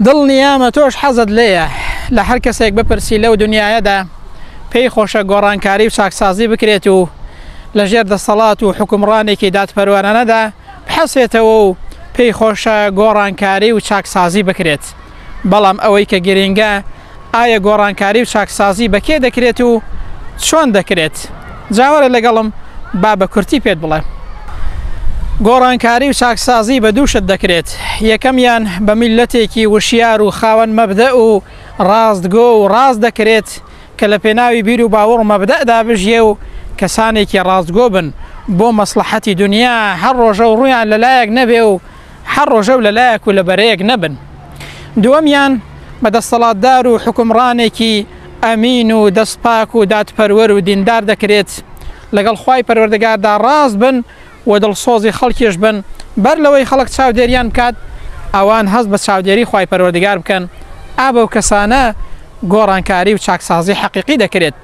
دڵنیامە تۆش حەزت لێیە لە هەر کەسێک بپرسی لەو دنیایەدا پێی خۆشە گۆڕانکاری و چاکسازی بکرێت و لە ژێر دەسەڵات و حوکمڕانێکی دادپەروەرانەدا بحەسێتەوە و پێی خۆشە گۆڕانکاری و چاکسازی بکرێت بەڵام ئەوەی کە گرینگە ئایا گۆڕانکاری و چاکسازی بە کێ دەکرێت و چۆن دەکرێت؟ جا وەرە لەگەڵم با بە کورتی پێت بڵێم. گۆڕانکاری و چاکسازی بە دوو شت دەکرێت، یەکەمیان بە میللەتێکی وشیار و خاوەن مەبدەئ و ڕاستگۆ و ڕاست دەکرێت کە لە پێناوی بیر و باوەڕ و مەبدەئدا بژیێ و کەسانێکی ڕاستگۆ بن بۆ مەسڵەحەتی دونیا هەر ڕۆژە و ڕوویان لە لایەک نەبێ و هەر ڕۆژە و لە لایەک و لە بەرەیەک نەبن. دووەمیان بە دەستەڵاتدار و حوکمڕانێکی ئەمین و دەست پاک و دادپەروەر و دیندار دەکرێت لەگەڵ خوای پەروەردگاردا ڕاست بن و دڵسۆزی خەڵکیش بن بەر لەوەی خەڵک چاودێریان بکات ئەوان هەست بە چاودێری خوای پەروەردگار بکەن ئا بەو کەسانە گۆڕانکاری و چاکسازی حەقیقی دەکرێت.